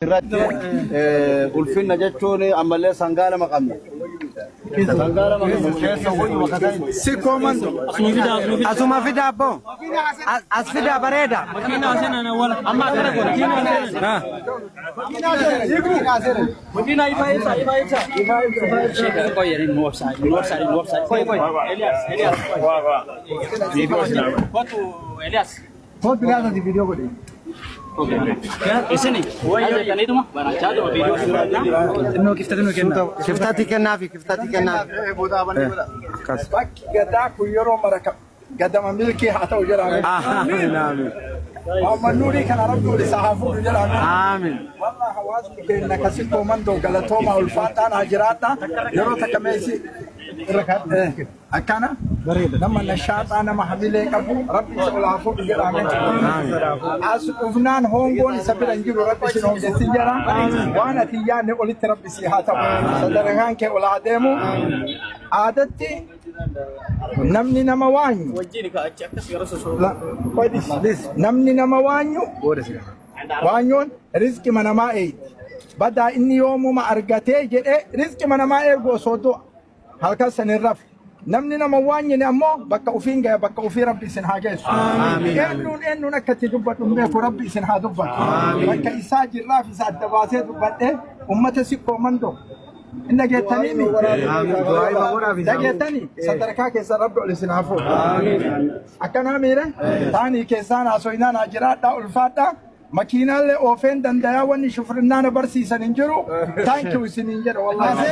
Irratti ulfinna jechuun ammallee sangaa lama qabna. Sangaa lama qabna keessa wayyuma kasan. Sikkoo mando. Asuma fida abbo. As fida bareeda. Kootu gaafati viidiyoo godhe. Kiftati kennaafi kiftati kennaafi. Akkas. Bakki gadaa kun yeroo mara gadama milkii haa ta'u jedhame. Amiin amiin. Muhammad Nuurii kana rabbi ol isaa haa fuudhu jedhame. Amiin. Wallah hawaasni keenya kasikkoo mandoo galatooma ulfaadhaan haa jiraadha. Yeroo takka meessi akkana nama nashaaxaa nama hamilee qabu rabbi isa ol haa fuudhu jedhame. As dhufnaan hongoon isa bira hin jiru rabbi isin hongessin jedha. Waan ati hin yaadne olitti rabbi si haa ta'u. Sadarkaan kee ol haa deemu. Aadatti namni nama waanyu. Namni nama waanyu. Waanyoon rizqi manamaa eegdi. Badaa inni yoomuma argatee jedhee rizqi manamaa eegu osoo du'a. Halkan san hin rafu. Namni nama waanyine ammoo bakka ofiin gaya bakka ofii rabbi isin haa geessu. Eenyuun eenyuun akka itti dubbadhu hin beeku rabbi isin haa dubbatu. Bakka isaa jirraaf isa adda baasee dubbadhee ummata sikkoo mandoo. Hin dhageettaniimi? Dhageettanii sadarkaa keessa rabbi ol isin haa fuudhu. Akkanaa miire taanii keessaan haasoinaan haa jiraadhaa ulfaadhaa. Makiinaallee oofeen dandayaa wanni shufrinnaa na barsiisan hin jiru. Thank you isiniin jedha wallahi.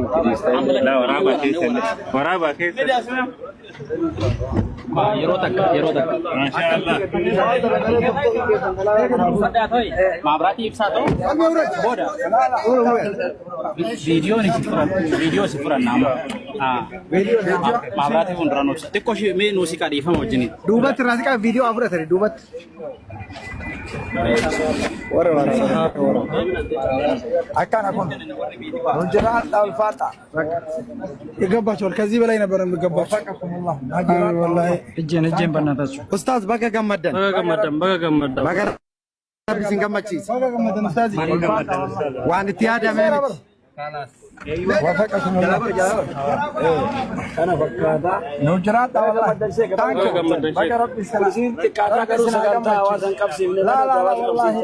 Waraabaa keessa. Waraabaa keessa. Yeroo takka yeroo takka. Maashaallah. Maabiraatii ibsaa ta'u booda viidiyoon isin furan viidiyoo isin furan nama. Maabiraatii fuulduraan obsa. Xiqqoo ishee mee nuusiqaa dhiifama wajjiniin. Duubatti irraa siqaa viidiyoo haa fudhatani duubatti. Akkana kun. Nu jiraadhaa ulfaadhaa. ይገባቸዋል። ከዚህ በላይ ነበር የሚገባቸው። ወፈቀኩሙላህ ና ወላሂ Ejjeen ejjeen bannaatachu. Ustaaz baga gammaddan. Baga gammaddan baga gammaddan. Baga rabbi isin gammachiise. Baga gammaddan ኡስታዝ። Waan itti yaadamee miti. ወፈቀኩሙላህ Nu jiraadhaa wallahi. Thank you. Baga rabbi isin laa laa laa wallahi.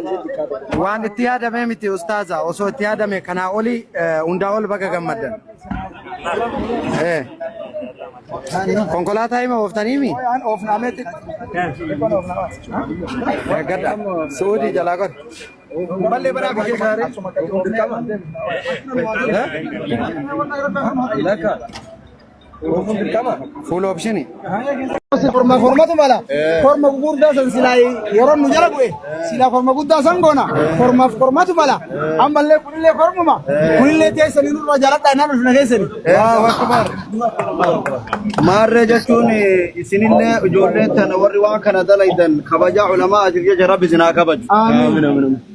Waan itti yaadamee miti ustaaza. Osoo itti yaadame kanaa oli hundaa ol baga gammaddan. Konkolaataa hima ooftaniimi? Waan oofnamee xiqqoon oofnama. Eeggadha. Suudii jalaa godhi. Ballee baraa biyya gaarii. Full option. Korma kormatu mala korma gurguddaa san silaa yeroo nu jala bu'e silaa korma guddaa san goona kormaaf kormatu mala ammallee kunillee kormuma kunillee teessanii nurra jaladhaa innaan ulfina keessanii. Allahu akbar. Maarree jechuun isinillee ijoolleen tana warri waan kana dalaydan kabajaa ulamaa asiif jecha rabbi isin haa kabaju.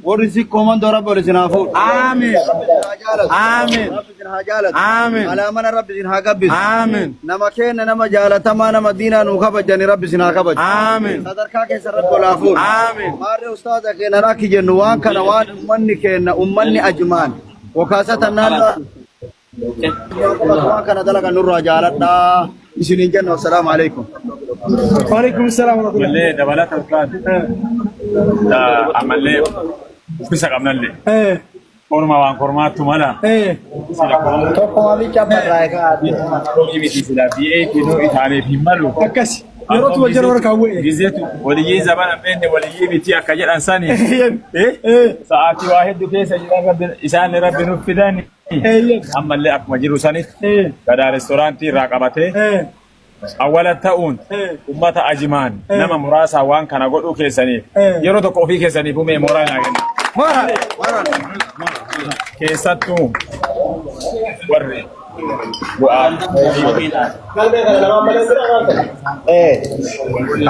Warri sikkoo mandoo rabbi ol isin haa fuudhu. Amiin. Rabbi isin haa jaalatu. Amiin. Rabbi isin haa jaalatu. Amiin. Alaa mana rabbi isin haa gabbisu. Amiin. Nama keenya nama jaalatamaa nama diinaa nuu kabajani rabbi isin haa kabaju. Amiin. Sadarkaa keessa rabbi ol haa fuudhu. Amiin. Maarree ustaaza keenya akki jennu waan kana waan ummanni keenya ummanni ajmaan wakaasatan naannoo waan kana dalagan nurraa jaaladhaa isiniin jenna assalaamu alaikum. Waalaikum salaam wa rahmatullah. Ammallee dabalata ustaaz. Ammallee uffisa qabnallee. Korma waan kormaattu mala. Sila korma Tokko bicha barraa egaa. miti sila BA kinuu isaaniif hin malu. Akkas yerootu wal jala warra kaawwee. Gizeetu waliyyii zamana beenne waliyyii miti akka jedhan sani. Sa'aatii waa hedduu keessa jiran rabbi isaan rabbi nuuf fidan. Ammallee akkuma jiru sanitti gadaa reestooraantii irraa qabatee awwala ta'uun ummata ajimaan nama muraasa waan kana godhuu keessaniif yeroo tokko ofii keessaniif umee mooraa naa kenna. Keessattuu warri bu'aa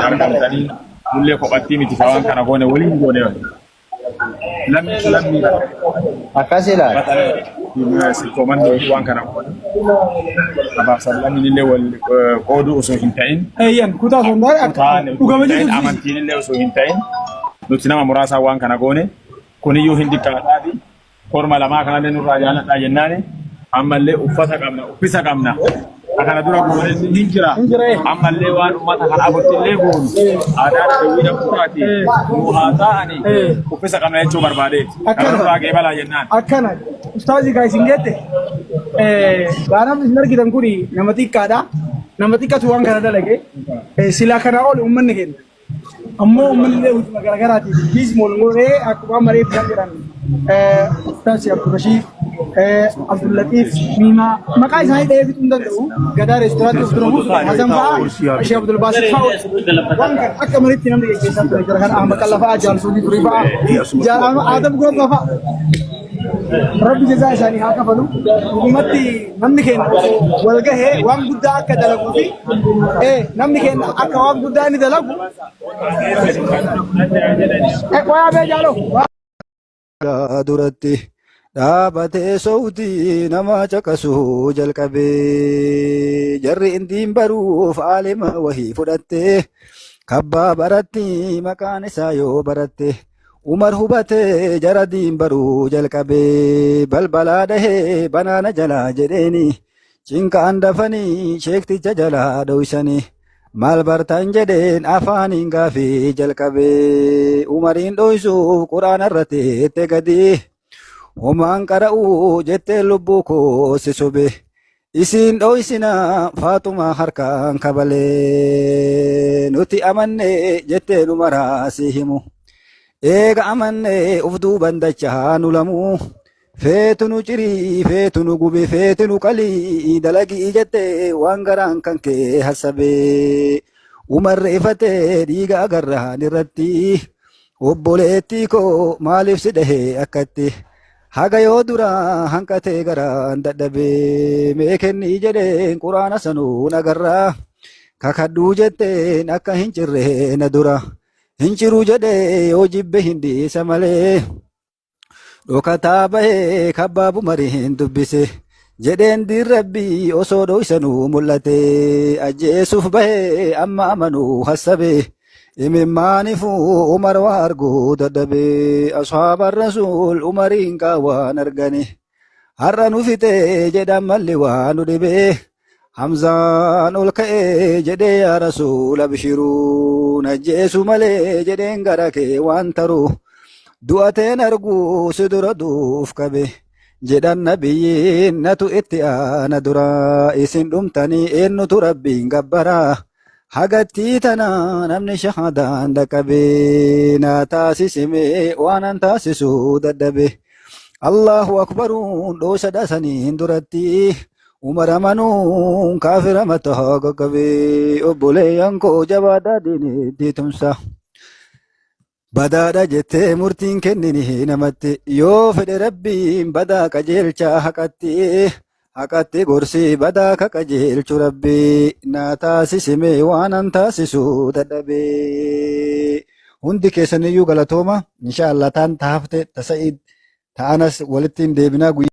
argamtanii nullee kophattii miti ka waan kana goone waliin goone. Lammi lammii Akkas ilaala. Sikkoo waan kana sabaaf sablammiin illee wal qooduu osoo hin ta'in Eeyyan kutaa osoo hin taane akka kutaan osoo dhugama hin ta'in jirtu amantiin illee osoo hin ta'in nuti nama muraasaa waan kana goone kuniyyuu hin xiqqaataati korma lamaa kanallee nurraa jaaladhaa jennaani ammallee uffata qabna uffisa qabna kana dura goone hin jira ammallee waan ummata kana afurti illee goonu aadaa dawwii dhabuutaati nu haa ta'ani uffisa qabna jechuu barbaadeeti kana nurraa qeebalaa jennaan. Akkana ustaazii kaa isin geette gaanam isin argitan kun nama xiqqaadha. Nama xiqqatu waan kana dalage silaa kanaa ol uummanni keenya. Ammoo uummanni illee hojii garaagaraatiif biizmool godhee akkuma amma reefu isaan jedhan ustaazii Abdurrashiid Abdullatiif Miimaa maqaa isaanii dhahee fixuu hin danda'u. Gadaa reestooraantii of dura buusu Hasan fa'aa Ishee Abdulbaasit fa'aa waan kana akka maritti namni geggeessaa ture jira kan Ahmad Qalla fa'aa Jaalsuudii Turii fa'aa Adam Goobaa fa'aa. Rabbi jazaa isaanii haa kafalu. Dhugumatti namni keenya osoo wal gahee waan guddaa akka dalaguu fi namni keenya akka waan guddaa inni dalagu. Qoyaa bee jaaloo. Duratti dhaabatee sowtii nama caqasuu jalqabee jarri indiin baruuf aalima wahii fudhatte kabbaa baratti maqaan isaa yoo baratte Umar hubatee jara diin baruu jalqabee balbalaa dhahee banaana jalaa jedheeni cinqaan dafanii sheekticha jalaa dhoysanii maal bartan jedheen afaaniin gaafii jalqabee Umariin dhoysuuf quraana irra teette gadi homaan qara'uu jettee lubbuu koo si sobe isiin dhoysina Faaxumaa harkaan kabalee nuti amanne jetteen Umaraa si himu eega amanne uf duuban dachaa nu lamuu Feetu nu cirii, feetu nu gubi, feetu nu qalii, dalagii jettee waan garaan kan kee hassabee. Umarri ifatee dhiiga agarraan irratti obboleettii koo maaliif si dhahee akkatti haga yoo dura hanqatee garaan dadhabee mee kennii jedheen quraana sanuu nagarraa kakadhuu jetteen akka hin cirree na dura hin ciru jedhee yoo jibbe hin dhiisa malee. Dhokataa bahee kabbaabu mariin dubbise jedheen diin rabbii osoo dhoysanuu mul'ate ajjeesuuf bahee amma amanuu hassabe imimmaanifu umar waa arguu dadhabe ashaaba rasuul umariin qaawwaan argane har'a nu fixe jedhan malli waa nu dhibe Hamzaan ol ka'ee jedhee yaa rasuul abshiruu najjeesu malee jedheen gara kee waan taru du'ateen argu si dura duuf qabe jedhan nabiyyiin natu itti aana dura isin dhumtanii eenyutu rabbiin gabbara hagattii tana namni shahaadaan dhaqqabe naa taasisimee waanan taasisuu dadhabe Allahu akbaruun dhoosa dhasaniin duratti Umar amanuun kaafira mataa qaqqabee obboleeyyan koo jabaadhaa diinitti tumsa. Badaadha jettee murtiin kennini namatti yoo fedhe rabbiin badaa qajeelcha haqatti haqatti gorsi badaa ka qajeelchu rabbi naa taasisime waanan taasisu dadhabee. Hundi keessaniyyuu galatooma insha Allah taan taafte tasa'iid ta'anas walitti hin deebinaa guyyaa.